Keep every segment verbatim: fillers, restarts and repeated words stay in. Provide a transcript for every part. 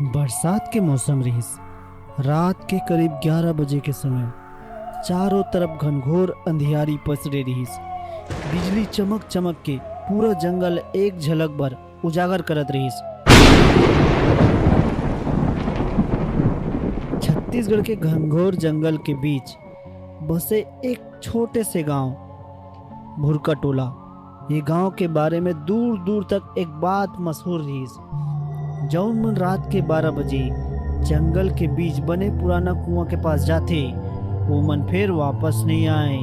बरसात के मौसम रिहिस। रात के करीब ग्यारह बजे के समय चारों तरफ घनघोर अंधियारी पसरे रिहिस। बिजली चमक चमक के पूरा जंगल एक झलक बर उजागर करत रिहिस। छत्तीसगढ़ के घनघोर जंगल के बीच बसे एक छोटे से गांव, भुरका टोला। ये गांव के बारे में दूर दूर तक एक बात मशहूर रिहिस। जौन मन रात के बारह बजे जंगल के बीच बने पुराना कुआं के पास जाथे, वो मन फिर वापस नहीं आए।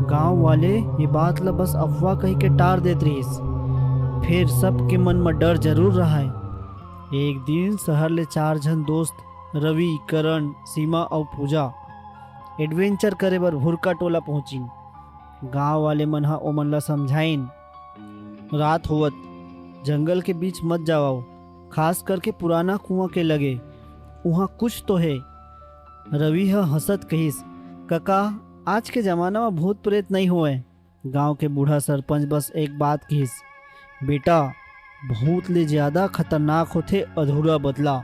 गांव वाले ये बात ला बस अफवाह कहि के टार देत रिहिस। फिर सबके मन में डर जरूर रहा। एक दिन शहर ले चार झन दोस्त, रवि, करण, सीमा अउ पूजा, एडवेंचर करे बर भुरका टोला पहुंचिन। गांव वाले मन ह ओमन ला समझाइन, "रात होवत जंगल के बीच मत जावव, खास करके पुराना कुआं के लगे, उहां कुछ तो हे।" रवि ह हंसत कहिस, "कका, आज के जमाना म भूत प्रेत नइ होवय।" गांव के बूढ़ा सरपंच बस एक बात किहिस, "बेटा, भूत ले ज्यादा खतरनाक होथे अधूरा बदला।"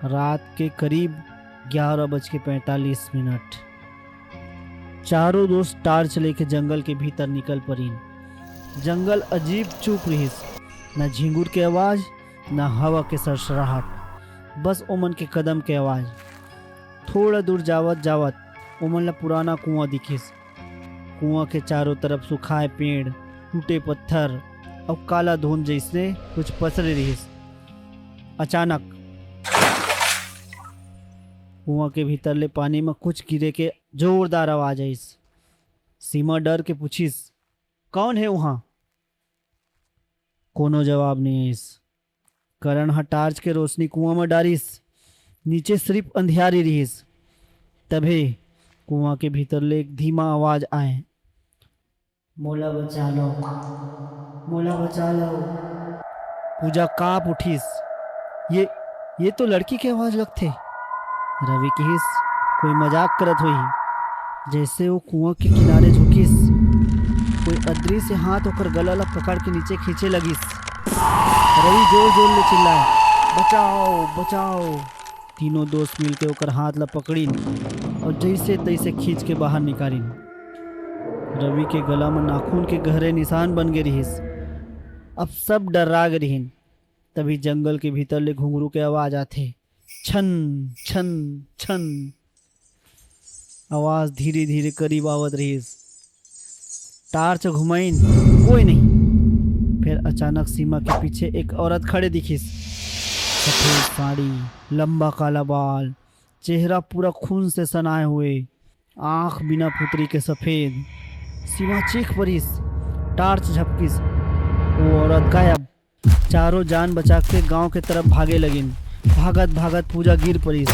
रात के करीब ग्यारह बज के पैंतालीस मिनट। चारों दोस्त टार्च लेके जंगल के भीतर निकल परिन। जंगल अजीब चुप रिहिस, न झिंगुर के आवाज, न हवा के सरसराहट, बस ओमन के कदम के आवाज। थोड़ा दूर जावत जावत ओमन ला पुराना कुआं दिखिस। कुआं के चारों तरफ सुखाए पेड़, टूटे पत्थर अउ काला धुंध जइसने कुछ पसरे रिहिस। अचानक कुआं के भीतर ले पानी म कुछ गिरे के जोरदार आवाज आइस। सीमा डर के पूछिस, "कौन हे उहां?" कोनो जवाब नइ आइस। करण ह टार्च के रोशनी कुआं म डारिस। नीचे सिर्फ अंधियारी रिहिस। तभे कुआं के भीतर ले एक धीमा आवाज आए, "मोला बचा लो, मोला बचा लो।" पूजा कांप उठिस। "ये, ये तो लड़की के आवाज लगथे।" रवि किहिस, "कोई मजाक करत होही।" जैसे वो कुआं के किनारे झुकिस, कोई अदृश्य हाथ ओकर गला ला पकड़ के नीचे खींचे लगिस। रवि जोर जोर ले चिल्लाए, "बचाओ, बचाओ।" तीनों दोस्त मिलके ओकर हाथ ला पकड़िन और जैसे तैसे खींच के बाहर निकालिन। रवि के गला में नाखून के गहरे निशान बन गे रिहिस। अब सब डर्रा गे रिहिन। तभी जंगल के भीतर ले घुंघरू के आवाज आथे, छन छन छन। आवाज धीरे धीरे करीब आवत रहिस। टार्च घुमाइन, कोई नहीं। फिर अचानक सीमा के पीछे एक औरत खड़े दिखिस। सफेद साड़ी, लंबा काला बाल, चेहरा पूरा खून से सनाए हुए, आंख बिना पुतरी के सफेद। सीमा चीख परिस, टार्च झपकिस, वो औरत गायब। चारों जान बचा के गांव के तरफ भागे लगिन। भागत भागत पूजा गिर परिस।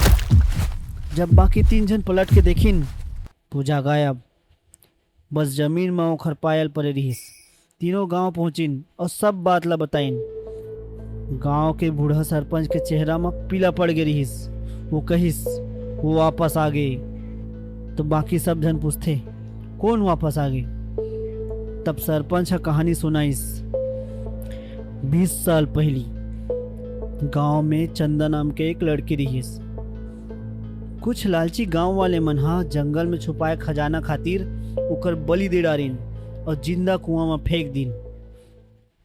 जब बाकी तीन झन पलट के देखिन, पूजा गायब। बस जमीन म ओखर पायल परे रिहिस। तीनों गांव पहुंचिन और सब बात ला बताइन। गांव के बूढ़ा सरपंच के चेहरा म पीला पड़ गे रिहिस। वो कहिस, "वो वापस आ गे।" तो बाकी सब झन पूछथे, "कौन वापस आ गे?" तब सरपंच ह कहानी सुनाइस। बीस साल पहली गांव में चंदा नाम के एक लड़की रिहिस। कुछ लालची गांव वाले मन ह जंगल में छुपाए खजाना खातिर ओकर बलि दे डारिन और जिंदा कुआं म फेंक दिन।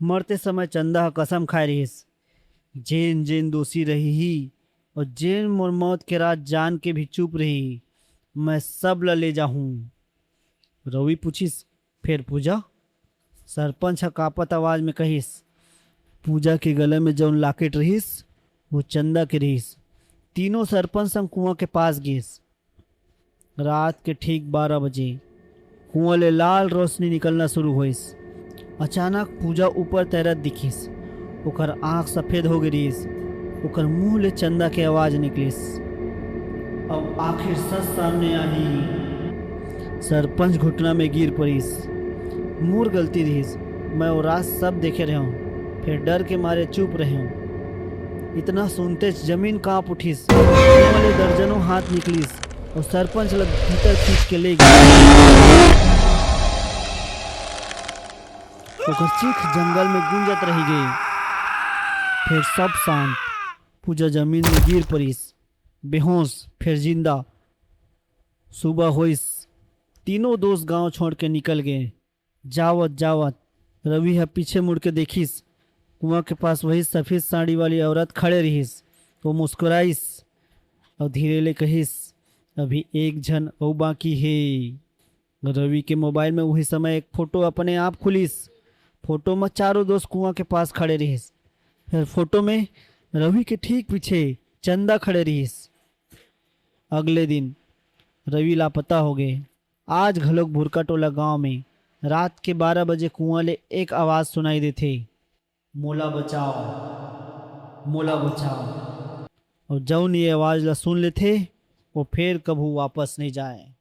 मरते समय चंदा ह कसम खाए रिहिस, "जेन जेन दोषी रही ही और जेन मोर मौत के राज जान के भी चुप रही ही, मैं सब ला ले जाहूं।" रवि पूछिस, "फेर पूजा?" सरपंच ह कांपत आवाज में कहिस, "पूजा के गला में जौन लॉकेट रिहिस, वो चंदा के रिहिस।" तीनों सरपंच संग कुआं के पास गिस। रात के ठीक बारह बजे कुआं ले लाल रोशनी निकलना शुरू होइस। अचानक पूजा ऊपर तैरत दिखिस। ओकर आंख सफेद हो गे रिहिस। ओकर मुंह ले चंदा के आवाज निकलिस, "अब आखिर सच सामने आही।" सरपंच घुटना में गिर परिस। "मोर गलती रिहिस, मैं वो रात सब देखे रहेंव, फिर डर के मारे चुप रहेंव।" इतना सुनतेच जमीन कांप उठिस। कुआं ले दर्जनों हाथ निकलिस और सरपंच ल भीतर खींच के ले गे। ओकर चीख जंगल में गूंजत रहि गे। फिर सब शांत। पूजा जमीन में गिर परिस, बेहोश, फिर जिंदा। सुबह होइस, तीनों दोस्त गांव छोड़ के निकल गए। जावत जावत रवि ह पीछे मुड़ के देखिस, कुआं के पास वही सफेद साड़ी वाली औरत खड़े रहिस। वो मुस्कुराइस और धीरे ले कहिस, "अभी एक झन अउ बाकी हे।" रवि के मोबाइल में वही समय एक फोटो अपने आप खुलिस। फोटो में चारों दोस्त कुआं के पास खड़े रहिस। फिर फोटो में रवि के ठीक पीछे चंदा खड़े रहिस। अगले दिन रवि लापता हो गए। आज घलोक भुरका टोला गांव में रात के बारह बजे कुआं ले एक आवाज सुनाई देथे, "मोला बचाओ, मोला बचाओ।" और जौन ये आवाज ला सुन लेथे, वो फेर कभू वापस नहीं जाए।